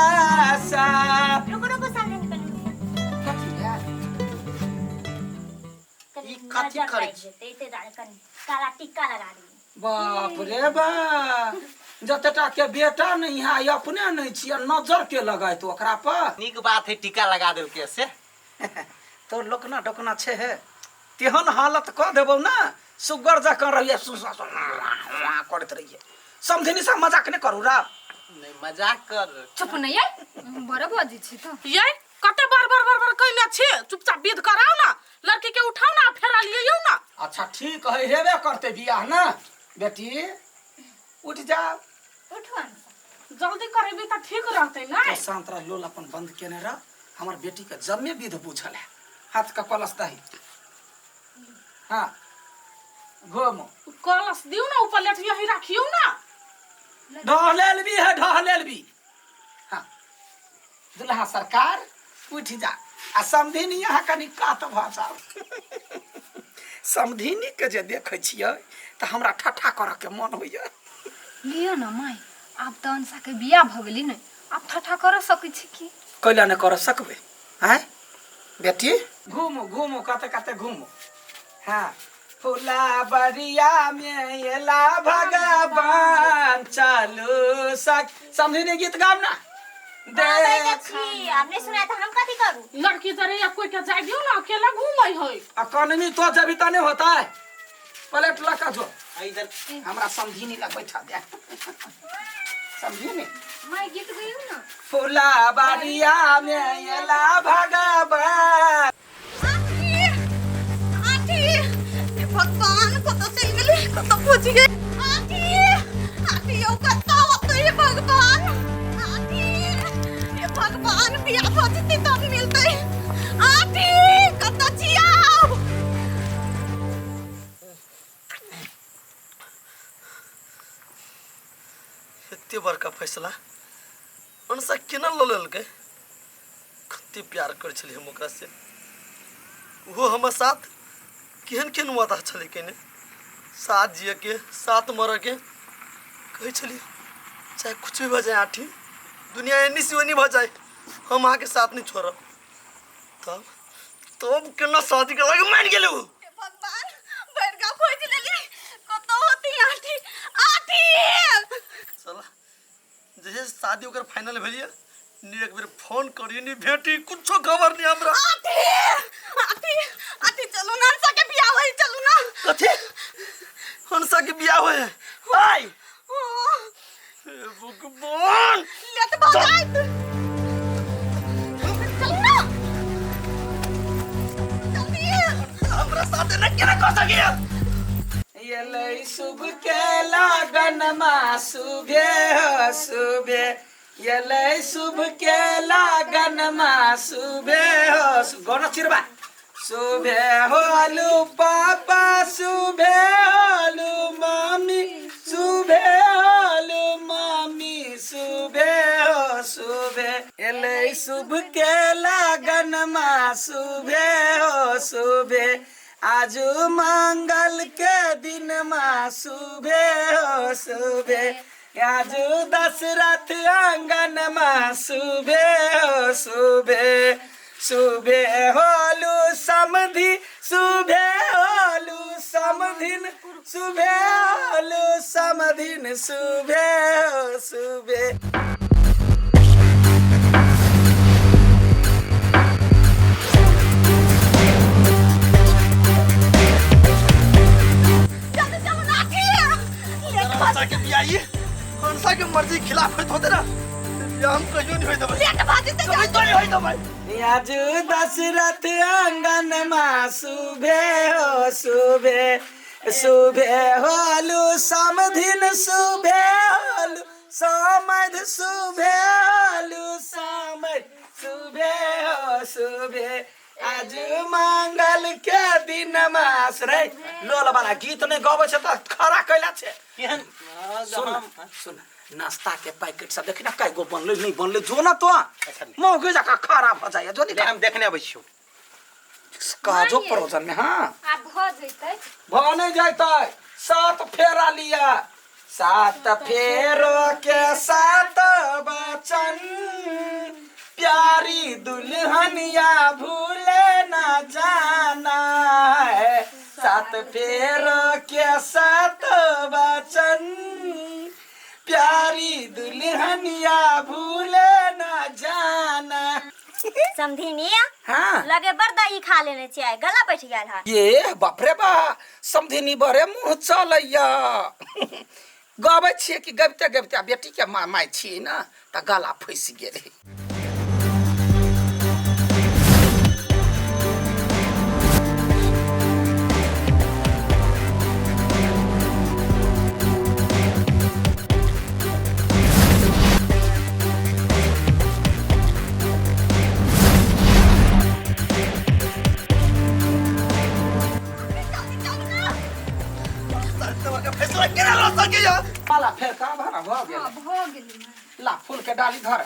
आशा। रुको रुको सामने निकल। कथी है? कनी ई कथी नजर करै लागि छी? जेतै, ताहि दुआरे कनी काला टीका लगा दियै। बाप रे बा, जतेटा के बेटा नहीं है, अपने नहीं छियै, नजर के लगायत ओकरा पर। नीक बात है टीका लगा देलकै से। तो लोकना डोकना छै हे, तेहन हालत कऽ देबौ ने सुगर जकाँ रहिए, सु सु सु करैत रहिए। समधिनी से मजाक नहि करू रा। नहीं मजाक कर। चुप नहीं आई बड़ा बाजी छी तो। ये कते बार बार बार बार कहने छी, चुपचाप विध कराओ ना, लड़की के उठाओ ना, फेरा लियौ ना। अच्छा ठीक है, हेबे करते बियाह ना बेटी, उठ जाओ। उठो अंशा। जल्दी करेबी त ठीक रहतै ना। तो शांत रह, लोल अपन बंद केने रह। हमर बेटी के जम्मे विध बुझल है। हाथ का कलश दही, हाँ घूमो। कलश दियौ ना, ऊपर लेट यही राखियौ ना। ढहलेलबी है ढहलेलबी। हाँ दुल्हा सरकार उठ जा, आ समधिनी यहाँ कनी कात भऽ जाओ। समधिनी के जे देखै छियै तऽ हमरा ठट्ठा करऽ के मन होइया। लिअ न माय, आब तऽ अंशा के बियाह भऽ गेली ने, आब ठट्ठा करऽ सकै छी की? कैला नहि करऽ सकबै? आँय बेटी, घूमो घूमो कते कते घूमो। हाँ फुलाबरिया में एला भगवान, चलू सख। समधिनी गीत गाउ ना। गाबै तऽ देख छी, आब नहि सुनाय तऽ हम कथी करू? लड़की जरे या कोई के जाय दियौ ना, अकेला घूमै है। आ कननी तो जबी त नहीं होता है, प्लेट लगा जो इधर हमरा समधिनी लग बैठा दे। समधिनी माय गीत गइयो ना। फुलाबरिया में एला भगवान। आंटी, हे भगवान, कतऽ चलि गेलै, कतऽ पहुँच गेलै? आंटी, आंटी यौ, कतऽ होतै? हे भगवान, आंटी, हे भगवान, बियाह भऽ जेतै तब मिलतै। आंटी, कतऽ छी आउ? एते बड़का फैसला अनसा केना लऽ लेलकै? कते प्यार करै छलियै हम ओकरा से, ओहो हमर साथ केहन केहन वादा छलै केने, साथ जियके साथ मरऽके कहै छलियै। चाहे कुछ भी भऽ जाए आँठी, दुनिया एनी से ओनी भऽ जाए, हम अहाँके साथ नहि छोड़ब। तब तब केना शादी करऽ मानि गेलै ओ? हे भगवान, बड़का खोजि लेली, कतऽ होतै आंटी? आंटी चल, जहिया शादी ओकर फाइनल भेलियै नी एक बेर फोन करिए नी भेटी कुछो खबर नहीं हमरा। आंटी, आंटी, आंटी, चलू ना, अंशा के बियाह होई, चलू ना। कथी हंसा के बियाह होए है? आय हे भगवान, लेट भऽ जायत, चलू ना जल्दी। हमरा साथे न केना कह सकिए? एलै शुभ के लगन मा शुभे हो शुभे, एलै शुभ के लगन मा शुभे हो। गाना चिरबा। शुभे होलू पापा, शुभे होलू मम्मी, शुभे होलू मम्मी, शुभे हो शुभे। एलै शुभ के लगन मा शुभे हो शुभे, आजू मंगल के दिन मा शुभे हो शुभे, आजू दशरथ आंगन मा शुभे हो शुभे। शुभे होलू समधि, शुभे होलू समधिन, शुभे होलू समधिन, शुभे हो शुभे। जल्दी चलू ना आंटी, लेट भऽ हंसा के बियाह ई हंसा के मर्जी के खिलाफ होइत होते ना, बियाह हम कहियो नहीं होइत देबै। लेट भऽ जेतै। कहियो नहीं होइत देबै। आजू दशरथ आंगन मा शुभे हो शुभे, शुभे होलू समधिन, शुभे होलू समध, शुभे होलू समध, शुभे हो शुभे, आजू मंगल के दिन मास रे। लोल वाला गीत नहीं गबै छै तऽ खड़ा कैला छै। केहन सुन सुन, नाश्ता के पैकेट सब देखी ना कय गो बनलै नहीं बनलै, जो ना तो अच्छा। मौगी जकाँ खड़ा भऽ जाइए, जो ले, निकाल। हम देखने अबै छियौ काजो परोजन में। हाँ आब भऽ जेतै। भऽ नहीं जैतै, सात फेरा लिया, सात फेरो के सात बचन, प्यारी दुल्हनिया भूले ना जाना है। सात फेरो के सात बचन, प्यारी दुल्हनिया भूले ना जाना। समधिनी हाँ लगे बड़ दही खा लेने छियै, गला बैठ गेल हन। ये बाप रे बा, समधिनी बड़े मुँह चलैया। गबै छियै कि गबिते गबिते बेटी के माय छियै ने तऽ गला फँसि गेलै। फैसला केना लऽ सकैया? माला फेर कहाँ भरा भऽ गेल? हाँ, भऽ गेलै माय। ला फूल के डाली धर,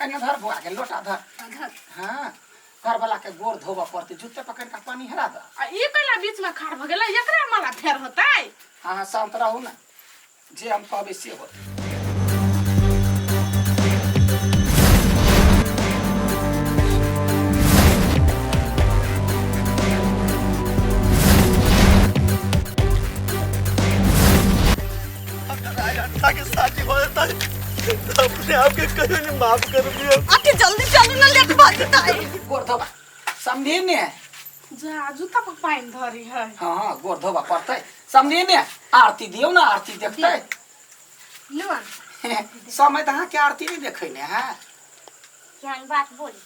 एने धर बुआ के लोटा धर। धर। हाँ, घर वाला के गोर धोबऽ पड़तै, जूते पकड़ के पानी हेरा दऽ। आ ई कैला बीच में खाड़ भ गेलै? एकरे माला फेर होतै? अहाँ शान्त रहू ने, जे हम कहबै से होतै। अगर आज अंशा के शादी हो जाता है तो अपने आप के कहीं नहीं माफ कर दिया। आके जल्दी चलू ना, लेट भऽ जेतै। गोर धोबा समझी ने। जा जूता पर पानि धरी है। हाँ, गोर धोबा पड़तै समझी ने। आरती दियौ ने, आरती देखतै। लू अंशा। समय तऽ अहाँके आरती नहि देखै ने है। केहन बात बोलै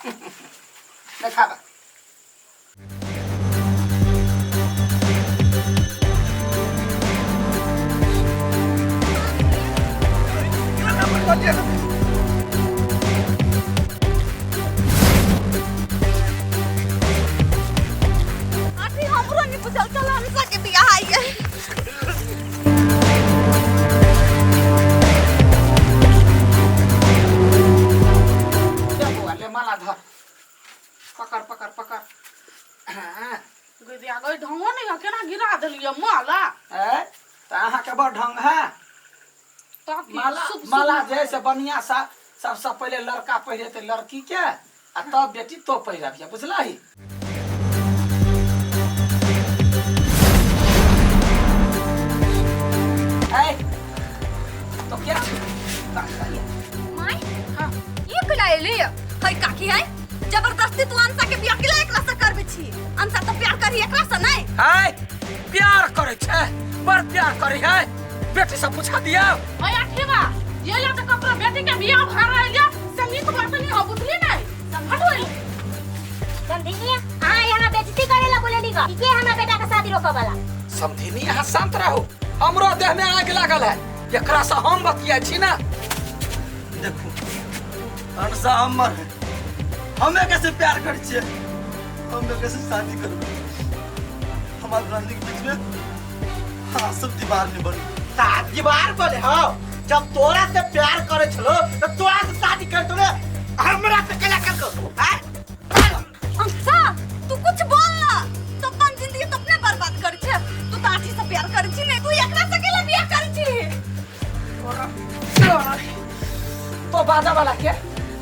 छी। देखाबा। आठी हमरो नहीं बुझल छल अंशा के बियाह आइ गेल। ले बौआ, ले माला धर, पकड़ पकड़ पकड़। हाँ गई गई, ढंगो नहीं है, केना गिरा देलियै माला? है तऽ अहाँके बड़ ढंग है। तब की माला शुभ- शुभ माला जे है से बढ़िया सा सबसे पहिले लड़का पहिरेतै लड़की के, आ तब बेटी तो पहिरबिहे, बुझलही? ऐ तो क्या छौ? का करियै? My, ई कैला एलै? है काकी है, जबरदस्ती तू अंशा के बियाह केला एकरा से करबै छी? अंशा तो प्यार करी एकरा से नहीं। है प्यार करै छै, बड़ प्यार करै है। बेटी से पूछा दियौ। ओए अठीबा, ये ला तऽ ककरो बेटी के बियाह भऽ रहल ये से नीक बात नहीं हो, बुझली नहीं? हटो। समधिनी, अहाँ यहाँ बेइज्जती करे ला बोलेली ग? ई के हमरा बेटा के शादी रोकऽ वाला? समधिनी, अहाँ शांत रहू। हमरो देह में आगि लागल है, एकरा से हम बतियाइ छी ना। देखू, अंशा हमर है, हमे कैसे प्यार करै छियै, हम कैसे शादी करबै। हमार दुल्हन के बीच में हाँ सब दीवार नहीं बनी। दीवार बोले हो, जब तोरा से प्यार करे छलो तो तोरा से शादी कर तोरे, हमरा से केला कर को हैं? अंशा तू कुछ बोल ना, तो अपन जिंदगी तो अपने बर्बाद कर छे। तू तो आठी से प्यार कर छी नहीं, तू एकरा से केला बियाह कर छी? तो बाजा वाला के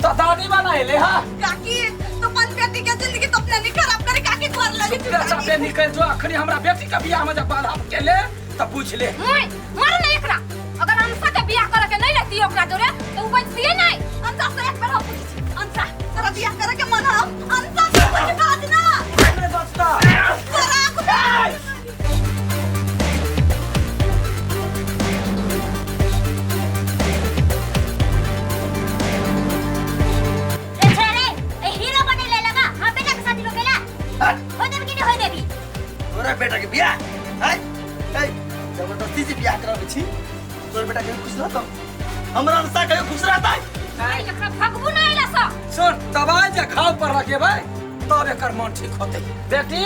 तो दादी बनाएले हा। काकी तो अपन बेटी के जिंदगी तो अपने नहीं खराब करे काकी, घर लगे छी। चुपे चापे निकल जो, अखनी हमरा बेटी के बियाह में जब बाधा के ले तब पूछ ले। My, मारू ना एकरा। अगर अंशा के बियाह करे के नहीं रहती ओकरा जोरे तो उ बचतिए नहीं। अंशा से एक बार हम पूछी छी, अंशा तोरा बियाह करे के मन हौ? अंशा तू कुछ बाज ना। नहीं बचता। तोरा आँख रे छे रे, ए हीरो बने ले लगा हम बेटा के शादी रोकेला? हो देबी कि नहीं हो देबी? तोरा बेटा के बियाह है? ए जबरदस्ती से बियाह कराबै छी। तोर बेटा के खुश रहतौ? हमरा अंशा कहियो खुश रहतै? माय, एकरा भगबू ना एला सँ। सुन, दवाई जे घाव पर लगेबै तब एकर मन ठीक होतै बेटी।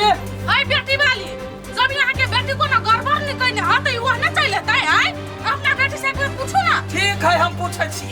है बेटी वाली, जब यहाँ के बेटी को ना गड़बड़ नहीं कइने हतै, वह ना चलि हेतै। आय अपना बेटी से एक बेर पूछू ना। ठीक है, हम पूछै छी।